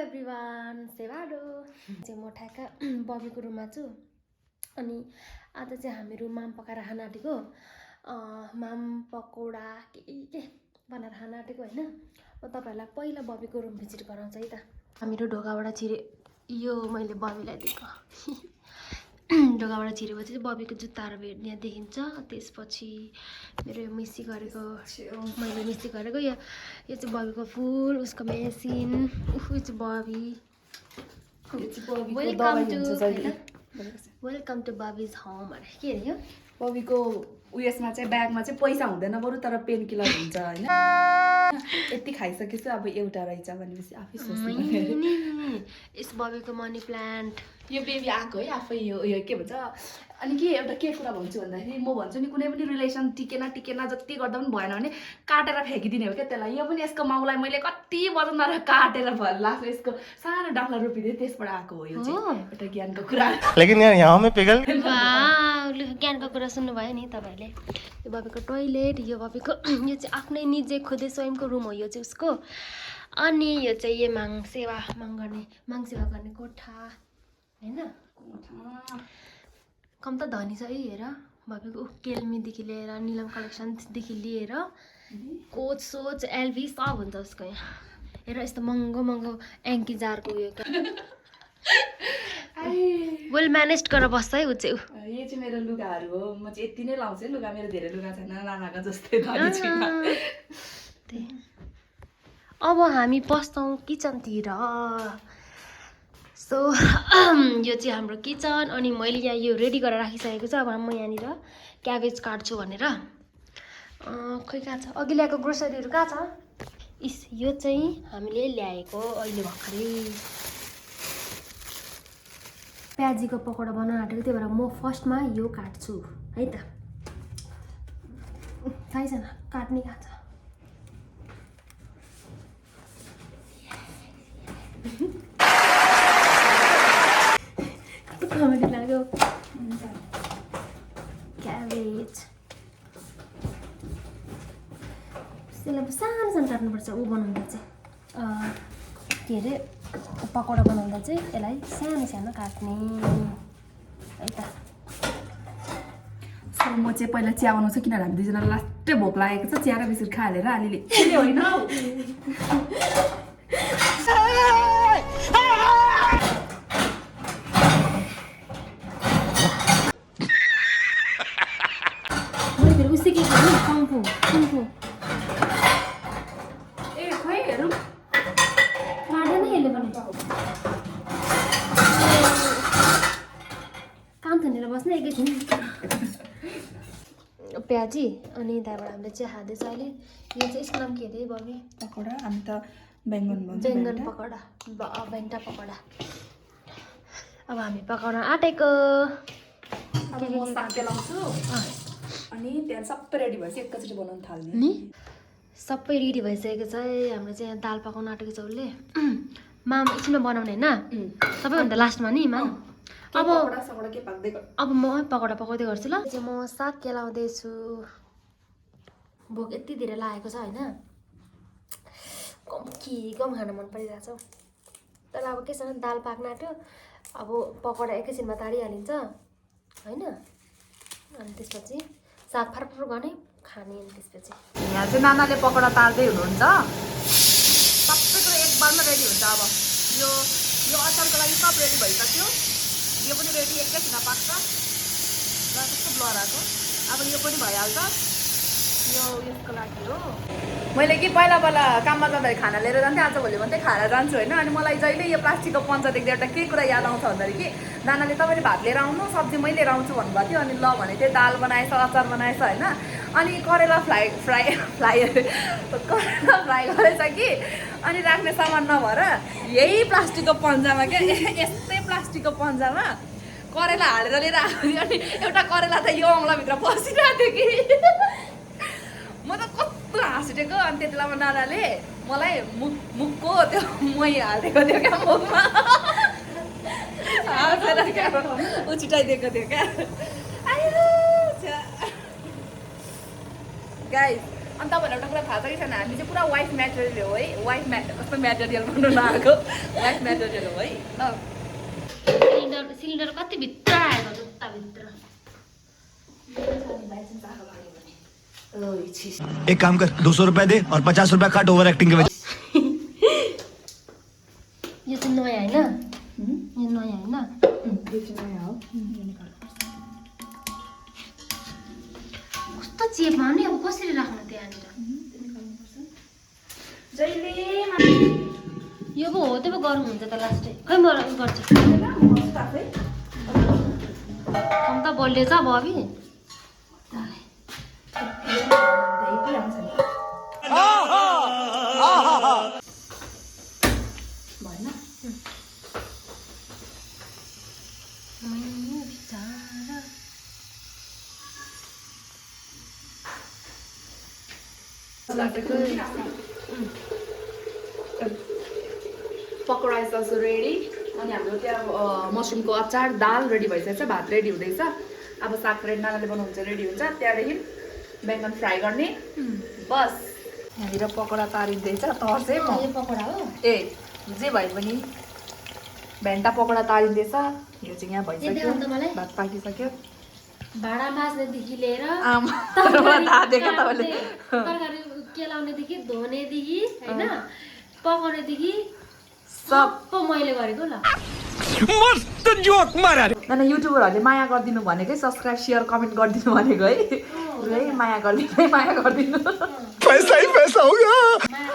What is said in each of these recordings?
Everyone सेवाडो चाहिँ म ठ्याक्क बबीको रुममा छु अनि आज चाहिँ हामीहरू माम पकाएर खान आँटेको माम पकौडा के बनाएर खान आँटेको होइन म तपाईँहरूलाई पहिला बबीको रुम भिजिट गराउँछ है त हामीहरू ढोकाबाट छिरे यो मैले बबीलाई दिएको ढोकाबाट छिरेपछि चाहिँ बबीको जुत्ताहरू भेट्ने देखिन्छ त्यसपछि मेरो यो मिसी गरेको मैले मिसी गरेको यो चाहिँ बबीको फुल उसको मेसिन ऊ चाहिँ बबी वेलकम टु बबीज होम अरे के अरे यो बबीको उयसमा चाहिँ ब्यागमा चाहिँ पैसा हुँदैन बरु तर पेन किलर हुन्छ हैन यति खाइसकेपछि अब एउटा रहेछ भनेपछि आफै सोच्नु यस बबीको मनी प्लान्ट यो बेबी आएको है आफै यो के भन्छ अनि के एउटा के कुरा भन्छु भन्दाखेरि म भन्छु नि कुनै पनि रिलेसन टिकेन जति गर्दा पनि भएन भने काटेर फ्याँकिदिने हो क्या त्यसलाई यो पनि यसको माउलाई मैले कति वजनदार काटेर लास्ट यसको सानो डाक्ला रोपिदिएँ त्यसबाट आएको हो यो चाहिँ एउटा ज्ञानको कुरा लेकिन यहाँ में पिघल ज्ञानको कुरा सुन्नुभयो नि तपाईँहरूले यो बबीको टोइलेट यो बबीको यो चाहिँ आफ्नै निजे खुदै स्वयंको रुम हो यो चाहिँ उसको अनि यो चाहिँ यो माग सेवा गर्ने कोठा हैन कम त धनी छ है हेर बबीको केल्मीदेखि लिएर निलम कलेक्सनदेखि लिएर कोच सोच एलभी सब हुन्छ उसको यहाँ हेर यस्तो महँगो एङ्की जारको उयो वेल म्यानेज गरेर बस्छ है ऊ चाहिँ यो चाहिँ मेरो लुगाहरू हो म चाहिँ यति नै लाउँछु है लुगा मेरो धेरै लुगा छैन नानाको जस्तै धनी छैन अब हामी पस्छौँ किचनतिर सो यो चाहिँ हाम्रो किचन अनि मैले यहाँ यो रेडी गरेर राखिसकेको छु अब म यहाँनिर क्याबेज काट्छु भनेर खोइ कहाँ छ अघि ल्याएको ग्रोसरीहरू कहाँ छ इस यो चाहिँ हामीले ल्याएको अहिले भर्खरै प्याजीको पकौडा बनाउन आँटेको त्यही भएर म फर्स्टमा यो काट्छु है त थाहै छैन काट्ने कहाँ छ कमेडी लाग्यो क्याबेज त्यसलाई सानो काट्नुपर्छ ऊ बनाउँदा चाहिँ के अरे पकौडा बनाउँदा चाहिँ यसलाई सानो काट्ने है त सो म चाहिँ पहिला चिया बनाउँछु किनभने हामी दुईजना लास्टै भोक लागेको छ चिया र बिस्कुट खाइहालेर अलिअलि होइन उसी के कुम्फु ए खोइ हेरौँ काट्दैन यसले पनि काम थनेर बस्ने एकैछिन प्याजी अनि त्यहाँबाट हामीले चाहिँ खाँदैछ अहिले यो चाहिँ यसको नाम के अरे बबी पकौडा हामी त बेङ्गन पकौडा बेन्टा पकौडा अब हामी पकाउन आँटेको अब म साग लाउँछु अनि त्यहाँ सबै रेडी भएपछि एकैचोटि बनाउन थाल्ने नि सबै रेडी भइसकेको छ है हाम्रो चाहिँ यहाँ दाल पकाउन आँटेको छ उसले माम एकछिनमा बनाउने होइन सबैभन्दा लास्टमा नि माम अब म पकौडा पकाउँदै गर्छु ल चाहिँ म साग केलाउँदैछु भोक यति धेरै लागेको छ होइन गम खान मन परिरहेको छ तर अब के छ दाल पाक्न आँट्यो अब पकौडा एकैछिनमा तारिहालिन्छ होइन अनि त्यसपछि साग फारफुर गर्ने खाने अनि त्यसपछि यहाँ चाहिँ नानाले पकौडा तार्दै हुनुहुन्छ सबै कुरो एक बारमा रेडी हुन्छ अब यो अचारको लागि सब रेडी भइसक्यो यो पनि रेडी एकैछिनमा पाक्छ र कस्तो ब्लर आएको अब यो पनि भइहाल्छ यो यसको लागि हो मैले कि पहिला काममा जाँदाखेरि खाना लिएर जान्थेँ आजभोलि मात्रै खाएर जान्छु होइन अनि मलाई जहिले यो प्लास्टिकको पन्चा देख्दा एउटा के कुरा याद आउँछ भन्दाखेरि कि नानाले तपाईँले भात लिएर आउनु सब्जी मै लिएर आउँछु भन्नुभएको थियो अनि ल भने चाहिँ दाल बनाएछ अचार बनाएछ होइन अनि करेला फ्राई गरेछ कि अनि राख्ने सामान नभएर यही प्लास्टिकको पन्जामा क्या यस्तै प्लास्टिकको पन्जामा करेला हालेर लिएर आएको थियो अनि एउटा करेला त यो औँलाभित्र पसिरहेको थियो कि म त कस्तो हाँसिटेको अनि त्यति बेलामा नानाले मलाई मुखको त्यो मै हालिदिएको थियो क्या मुखमा हाँसेर क्या उछिटाइदिएको थियो क्या गाइस अनि तपाईँहरूलाई एउटा कुरा थाहा छ कि छैन, हामी चाहिँ पुरा वाइफ म्याटेरियल हो है, कस्तो म्याटेरियल भन्नु नआएको, वाइफ म्याटेरियल हो है ल। सिलिन्डर कति भित्र आएको जुत्ताभित्र। एक काम कर 200 रुपए दे और 50 रुपए काट ओवर एक्टिंग के वजह। यो चाहिँ नयाँ होइन, यो नयाँ होइन, कस्तो चेपमा नि। अब कसरी राख्नु त्यहाँनिर? यो पो हो, त्यो पो गरौँ हुन्छ त लास्टै। खै म गर्छु कम त बलिएछ बबी। Pakoda is also ready. अनि हाम्रो त्यहाँ मसरुमको अचार, दाल रेडी भइसकेको छ, भात रेडी हुँदैछ। अब साग रेडी नानाले बनाउनुहुन्छ, रेडी हुन्छ। त्यहाँदेखि बेङ्गन फ्राई गर्ने, बस। यहाँनिर पकौडा तारिँदैछ, तर्से म पकौडा हो ए जे भए पनि भेन्टा पकौडा तारिँदैछ। यो चाहिँ यहाँ भइसक्यो, भात पाकिसक्यो। भाँडा माझ्नेदेखि लिएर तपाईँले तरकारी केलाउनेदेखि धोनेदेखि होइन पकाउनेदेखि सब मैले गरेको ल। मस्त जोक मारा नाना युट्युबरहरूले माया गरिदिनु भनेकै सब्सक्राइब सेयर कमेन्ट गरिदिनु भनेको है। है माया गरिदिनु, माया गरिदिनु, पैसा ही पैसा होगा। माया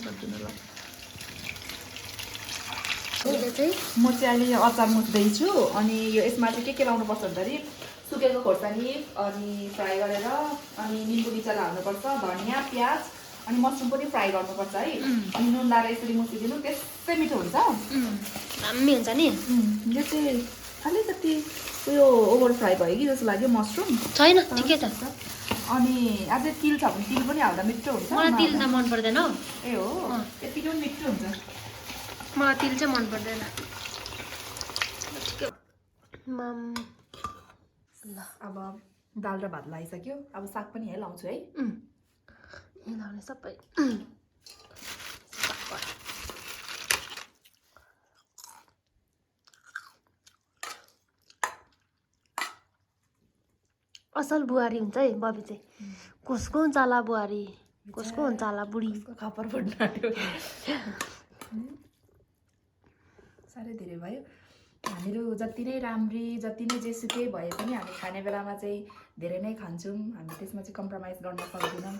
गरिदिनु ल। चाहिँ म चाहिँ अहिले यो अचार मुस्दैछु। अनि यो यसमा चाहिँ के लाउनुपर्छ भन्दाखेरि सुकेको खोर्सानी अनि फ्राई गरेर, अनि निम्बु निचरा हाल्नुपर्छ, धनियाँ प्याज अनि मसरुम पनि फ्राई गर्नुपर्छ है। अनि नुन लाएर यसरी मुसिदिनु, त्यसै मिठो हुन्छ। दामी हुन्छ नि। यो चाहिँ अलिकति उयो ओभर फ्राई भयो कि जस्तो लाग्यो मसरुम। छैन ठिकै छ। अनि अझै तिल छ भने तिल पनि हाल्दा मिठो हुन्छ। मलाई तिल त मन पर्दैन हौ। ए हो, यतिको पनि मिठो हुन्छ। मलाई तिल चाहिँ मन पर्दैन। ल अब दाल र भात लगाइसक्यो, अब साग पनि यहीँ लाउँछु है। यहाँ लाउने सबै असल बुहारी हुन्छ है बबी चाहिँ। कसको हुन्छ होला बुहारी, कसको हुन्छ होला बुढी। खपर फुट्न आँट्यो। साह्रै धेरै भयो। हामीहरू जति नै राम्री, जति नै जेसुकै भए पनि हामी खाने बेलामा चाहिँ धेरै नै खान्छौँ। हामी त्यसमा चाहिँ कम्प्रोमाइज गर्न सक्दैनौँ।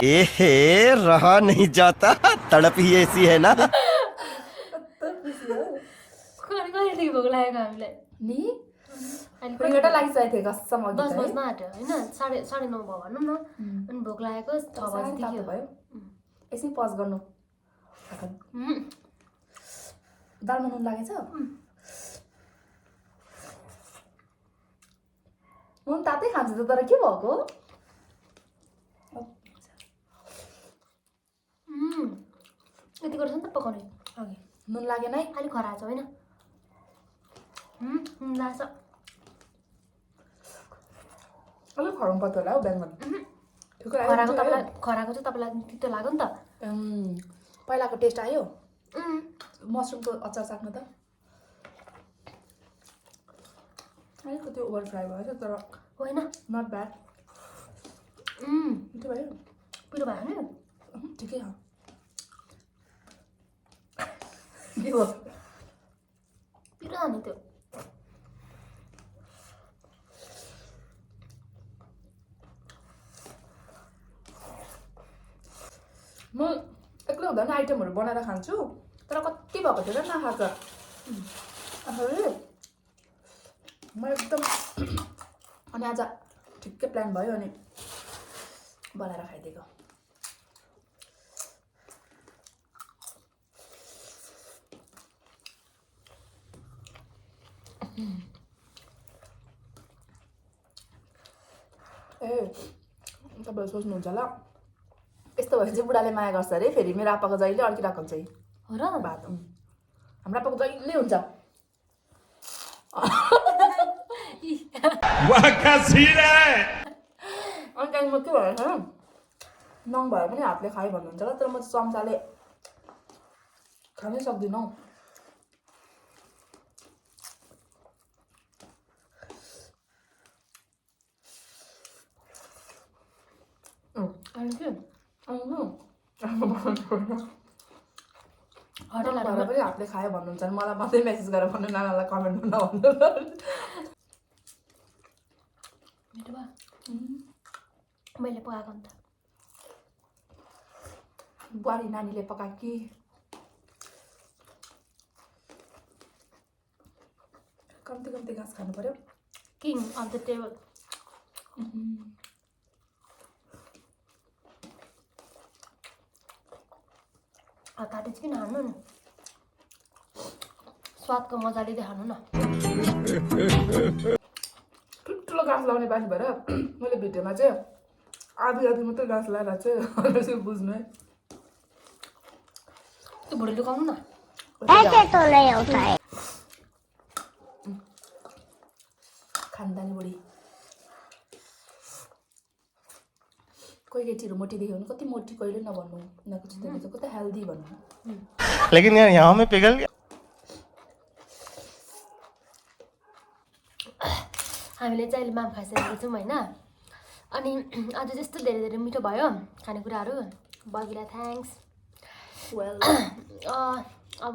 एहे रहा नहीं जाता, तड़प ही ऐसी है ना। कहिलेदेखि भोक लागेको हामीलाई नि रिङ्गटा लागिसकेको थियो कसम। 10 बज्न आँट्यो होइन, साढे 9 भयो भनौँ न। अनि भोक लागेको 6 बजीदेखि भयो। यसै पज गर्नु। दालमा नुन लागेछ? नुन तातै खान्छ त, तर के भएको? यति गर्छ नि त पकाउने अघि। नुन लागेन है? अलिक खराएको छ होइन? लाग्छ। अलिक खराउनु पर्छ होला हौ बेङ्गन। खराएको चाहिँ तपाईँलाई तितो लाग्यो नि त। पहिलाको टेस्ट आयो मसरुमको अचार साग्नु त। अलिकति ओभर फ्राई भएछ तर होइन नट ब्याड। मिठो भयो। पिरो भयो नि ठिकै हो। के हो पिरो नि त्यो। म एक्लै हुँदा पनि आइटमहरू बनाएर खान्छु, तर कति भएको थियो र नखाएको। म एकदम अनि आज ठिक्कै प्लान भयो अनि बनाएर खाइदिएको। ए तपाईँहरू सोच्नुहुन्छ होला यस्तो भयो चाहिँ बुढाले माया गर्छ अरे। फेरि मेरो आप्पाको जहिले अड्किरहेको हुन्छ हो र भात। हाम्रो आप्पाको जहिले हुन्छ। कि वाह क्या सीन है। अनि त्यहाँदेखि म के भएर नङ भए पनि हातले खाएँ भन्नुहुन्छ ल, तर म चाहिँ चम्चाले खानै सक्दिनँ हौ। अनि के होटल भएर पनि हातले खायो भन्नुहुन्छ भने मलाई मात्रै मेसेज गरेर भन्नु, नानालाई कमेन्टमा नभन्नु। मिठो भयो मैले पकाएको नि त बुहारी नानीले पकाएको कि कम्ती कम्ती घाँस खानु पर्यो। किङ अफ द टेबल काटे चाहिँ किन हाल्नु नि स्वादको मजा लिँदै खानु न ठुल्ठुलो घाँस लाउने बानी भएर मैले भिडियोमा चाहिँ आधी आधी मात्रै घाँस लगाएर चाहिँ बुझ्नु है। त्यो भुँडी लुकाउनु न ऐसे तो नहीं होता है। खानदानी बुढी कोही केटीहरू मोटी देख्यो भने कति मोटी कहिले नभन्नु, उनीहरूको चित्तले चाहिँ कति हेल्दी भन्नु। लेकिन यार यहाँ में पिघल गया। हामीले चाहिँ अहिले माम खाइसकेको छौँ होइन। अनि आज त्यस्तो धेरै धेरै मिठो भयो खानेकुराहरू। बबीलाई थ्याङ्क्स। वेल अब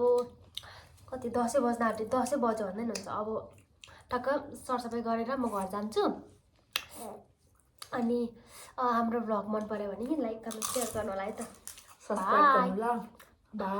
कति 10 बज्न आँट्यो, 10 बज्यो भन्दै हुन्छ। अब टक्क सरसफाइ गरेर म घर जान्छु। अनि हाम्रो भ्लग मन पऱ्यो भने लाइक कमेन्ट सेयर गर्नु होला है त। सब्सक्राइब गर्नु ल। बाई।